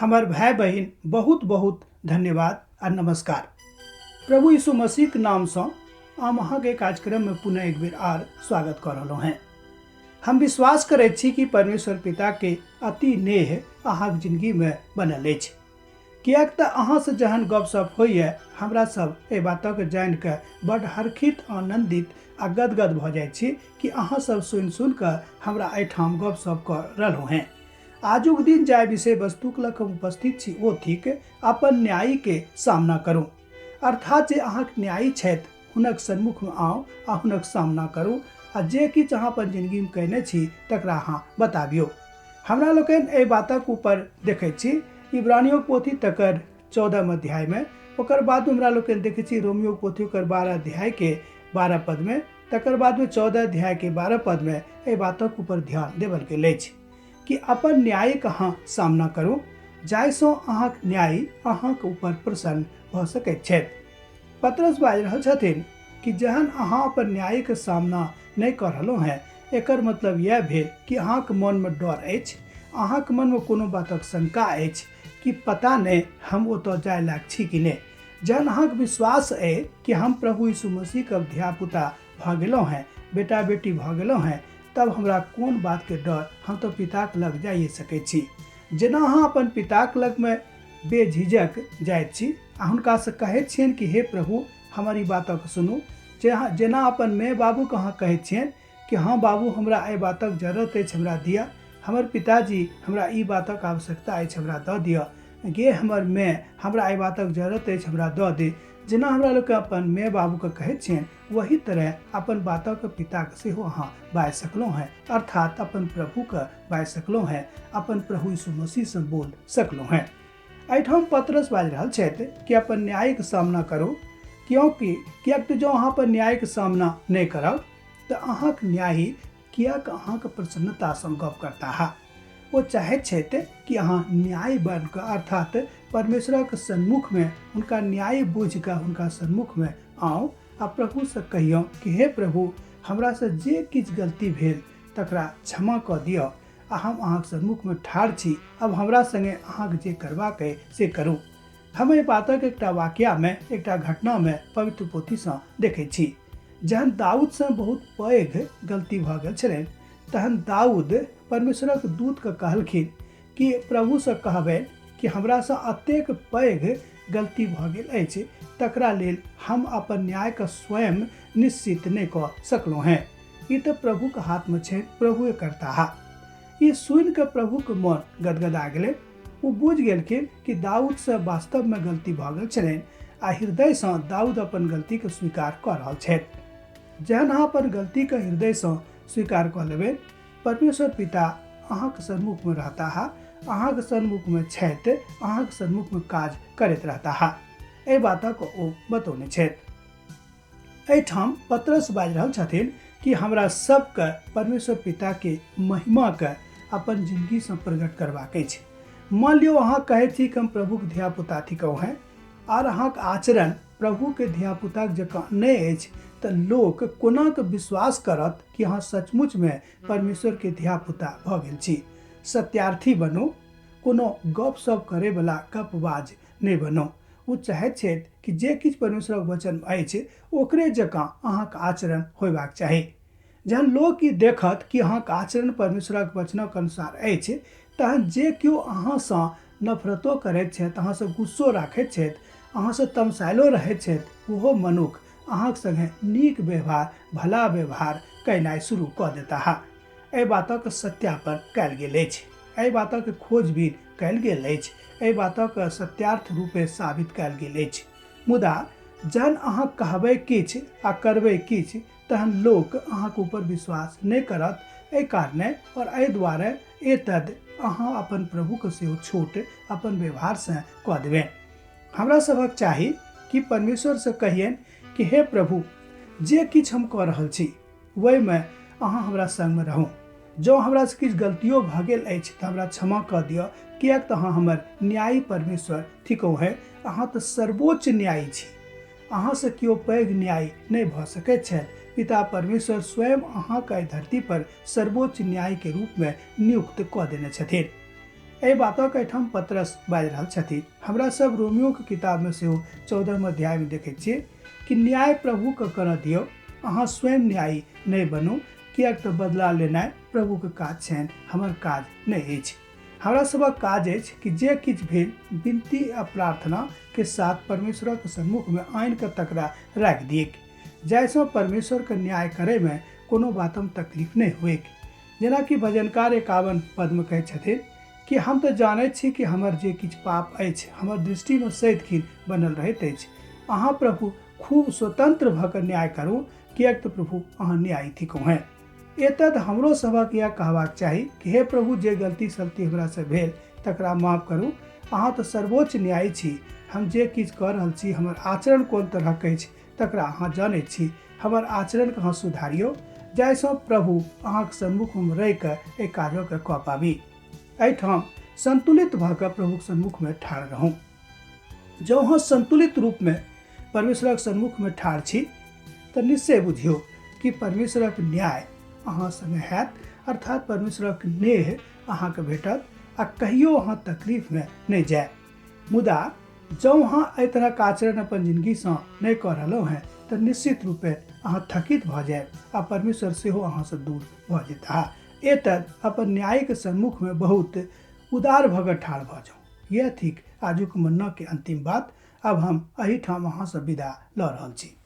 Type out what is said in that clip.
हमर भाय बहिन, बहुत बहुत धन्यवाद आ नमस्कार। प्रभु यीशु मसीहके नामसँ हम अहाँके कार्यक्रममे पुनः एक बेर आर स्वागत कऽ रहलहुँ हेँ। हम विश्वास करैत छी कि परमेश्वर पिताके अति नेह अहाँके जिंदगीमे बनल अछि, किएक तऽ अहाँसँ जहन गपशप होइए हमरा सब एहि बातक जानि कऽ बड्ड हर्षित, आनन्दित आ गदगद भऽ जाइ छी कि अहाँ सब सुनि सुनि कऽ हमरा एहिठाम गपशप कऽ रहलहुँ हेँ। आजुक दिन जाहि विषय वस्तुक लग हम उपस्थित छी ओ थिक अपन न्यायीके सामना करू, अर्थात जे अहाँके न्यायी छथि हुनक सन्मुखमे आउ आ हुनक सामना करू आ जे किछु अहाँ अपन जिंदगीमे कयने छी तकरा अहाँ बताबियौ। हमरा लोकनि एहि बातक ऊपर देखैत छी इब्रानियोक पोथी तकर 14 अध्यायमे, ओकर बाद हमरा लोकनि देखैत छी रोमियोक पोथी ओकर 12 अध्यायके 12 पदमे, तकर बादमे 14 अध्यायके 12 पदमे एहि बातक ऊपर ध्यान देवल गेल अछि कि अपन न्यायक अहाँ सामना करू जाहिसँ अहाँक न्याय अहाँक ऊपर प्रसन्न भऽ सकैत छथि। पतरस बाजि रहल छथिन कि जहन अहाँ अपन न्यायक सामना नहि कऽ रहलहुँ हेँ, एकर मतलब इएह भेल कि अहाँक मनमे डर अछि, अहाँक मनमे कोनो बातक शंका अछि कि पता नहि हम ओतऽ जाय लायक छी कि नहि। जहन अहाँक विश्वास अइ कि हम प्रभु यीशु मसीहके धियापुता भऽ गेलहुँ हेँ, बेटा बेटी भऽ गेलहुँ हेँ, तब हमरा कोन बातके डर, हम तऽ पिताके लग जाइए सकै छी। जेना अहाँ अपन पिताके लगमे बेझिझक जाइत छी आ हुनकासँ कहैत छियनि कि हे प्रभु हमर ई बातक सुनू, जेना अपन माय बाबूके अहाँ कहैत छियनि कि हँ बाबू हमरा एहि बातक जरूरत अछि हमरा दिअ, हमर पिताजी हमरा ई बातक आवश्यकता अछि हमरा दऽ दिअ, गे हमर माय हमरा एहि बातक जरूरत अछि हमरा दऽ दे। जेना हमरा लोकके अपन माय बाबूके कहैत छियनि वही तरह अपन बातक पिताके सेहो अहाँ बाजि सकलहुँ हेँ, अर्थात अपन प्रभुके बाजि सकलहुँ हेँ, अपन प्रभु यीशु मसीहसँ बोल सकलहुँ हेँ। एहिठाम पतरस बाजि रहल छथि कि अपन न्यायके सामना करू, क्योंकि किएक तऽ जँ अहाँ अपन न्यायके सामना नहि करब तऽ अहाँके न्यायी किएक अहाँके प्रसन्नतासँ गप करताह। ओ चाहैत छथि कि अहाँ न्याय बनि कऽ अर्थात परमेश्वरक सन्मुखमे हुनका न्याय बुझि कऽ हुनका सन्मुखमे आउ आ प्रभुसँ कहियौ कि हे प्रभु हमरासँ जे किछु गलती भेल तकरा क्षमा कऽ दिअ आ हम अहाँके सन्मुखमे ठाढ़ छी, अब हमरा सङ्गे अहाँके जे करबाक अइ से करू। हम एहि बातक एकटा वाक्यामे एकटा घटनामे पवित्र पोथीसँ देखैत छी। जहन दाऊदसँ बहुत पैघ गलती भऽ गेल छलनि तहन दाऊद परमेश्वरक दूतके कहलखिन कि प्रभुसँ कहबै कि हमरासँ अतेक पैघ गलती भऽ गेल अछि तकरा लेल हम अपन न्यायके स्वयं निश्चित नहि कऽ सकलहुँ हेँ, ई तऽ प्रभुके हाथमे छै, प्रभुए करताह। ई सुनि कऽ प्रभुके मन गदगदा गेलै। ओ बुझि गेलखिन कि दाऊदसँ वास्तवमे गलती भऽ गेल छलनि आ हृदयसँ दाऊद अपन गलतीके स्वीकार कऽ रहल छथि। जहन अहाँ अपन गलतीके हृदयसँ स्वीकार कऽ लेबै, परमेश्वर पिता अहाँके सन्मुखमे रहताह, अहाँके सन्मुखमे छथि, अहाँके सन्मुखमे काज करैत रहताह। एहि बातक ओ बतौने छथि। एहिठाम पतरस बाजि रहल छथिन कि हमरा सबके परमेश्वर पिताके महिमाके अपन जिंदगीसँ प्रकट करबाक अछि। मान लियौ अहाँ कहै छी कि हम प्रभुके धियापुता थिकहुँ हेँ आर अहाँके आचरण प्रभुके धियापुताके जकाँ नहि अछि तऽ लोक कोना कऽ विश्वास करत कि अहाँ सचमुचमे परमेश्वरके धियापुता भऽ गेल छी। सत्यार्थी बनू, कोनो गपशप करैवला गपबाज नहि बनू। ओ चाहैत छथि कि जे किछु परमेश्वरक वचन अछि ओकरे जकाँ अहाँके आचरण होयबाक चाही। जहन लोक ई देखत कि अहाँके आचरण परमेश्वरक वचनक अनुसार अछि तहन जे केओ अहाँसँ नफरतो करैत छथि, अहाँसँ गुस्सो राखैत छथि, अहाँसँ तमसायलो रहैत छथि, ओहो मनुख अहाँक सङ्गे नीक व्यवहार, भला व्यवहार कयनाइ शुरू कऽ देताह। एहि बातक सत्यापन कयल गेल अछि, एहि बातक खोजबीन कयल गेल अछि, एहि बातक सत्यार्थ रूपे साबित कयल गेल अछि। मुदा जहन अहाँ कहबै किछु आ करबै किछु तहन लोक अहाँके ऊपर विश्वास नहि करत। एहि कारणे और एहि दुआरे एतद अहाँ अपन प्रभुके सेहो छोट अपन व्यवहारसँ कऽ देबै। हमरा सभक चाही कि परमेश्वरसँ कहियनि कि हे प्रभु, जे किछु हम कऽ रहल छी ओहिमे अहाँ हमरा सङ्गमे रहू। जँ हमरासँ किछु गलतियो भऽ गेल अछि तऽ हमरा क्षमा कऽ दिअ, किएक तऽ अहाँ हमर न्यायी परमेश्वर थिकहुँ हेँ। अहाँ तऽ सर्वोच्च न्यायी छी, अहाँसँ केओ पैघ न्यायी नहि भऽ सकैत छथि। पिता परमेश्वर स्वयं अहाँके एहि धरती पर सर्वोच्च न्यायके रूपमे नियुक्त कऽ देने छथिन। एहि बातक एहिठाम पतरस बाजि रहल छथि। हमरा सब रोमियोके किताबमे सेहो 14 अध्यायमे देखै छियै कि न्याय प्रभुके करऽ दियौ, अहाँ स्वयं न्यायी नहि बनू, किएक तऽ बदला लेनाइ प्रभुके काज छनि, हमर काज नहि अछि। हमरा सभक काज अछि कि जे किछु भेल विनती आ प्रार्थना के साथ परमेश्वरक सम्मुखमे आनि कऽ तकरा राखि दियैक, जाहिसँ परमेश्वरके न्याय करैमे कोनो बातमे तकलीफ नहि होइक। जेनाकि भजनकार 51 पदमे कहै छथिन कि हम तऽ जानैत छी कि हमर जे किछु पाप अछि हमर दृष्टिमे सदिखन बनल रहैत अछि। अहाँ प्रभु खूब स्वतंत्र भऽ कऽ न्याय करू, किएक तऽ प्रभु अहाँ न्यायी थिकहुँ हेँ। एतद हमरो सभक इएह कहबाक चाही कि हे प्रभु, जे गलती सलती हमरासँ भेल तकरा माफ करू, अहाँ तऽ सर्वोच्च न्यायी छी। हम जे किछु कऽ रहल छी, हमर आचरण कोन तरहक अछि तकरा अहाँ जनैत छी। हमर आचरणके अहाँ सुधारियौ, जाहिसँ प्रभु अहाँके सम्मुखमे रहि कऽ एहि काजके कऽ पाबी। एहिठाम संतुलित भऽ कऽ प्रभुक सम्मुखमे ठाढ़ रहू। जँ अहाँ संतुलित रूपमे परमेश्वरक सम्मुखमे ठाढ़ छी तऽ निश्चय बुझियौ कि परमेश्वरक न्याय अहाँ संगे हैत, अर्थात परमेश्वरक नेह अहाँके भेटत आ कहियो अहाँ तकलीफमे नहि जायब। मुदा जँ अहाँ एहि तरहक आचरण अपन जिनगीसँ नहि कऽ रहलहुँ हेँ तऽ निश्चित रूपे अहाँ थकित भऽ जायब आ परमेश्वर सेहो अहाँसँ दूर भऽ जेताह। एतद अपन न्यायके सम्मुखमे बहुत उदार भऽ कऽ ठाढ़ भऽ जाउ। यह थिक आजुक मन्नाके अंतिम बात। अब हम एहिठाम अहाँसँ विदा लऽ रहल छी।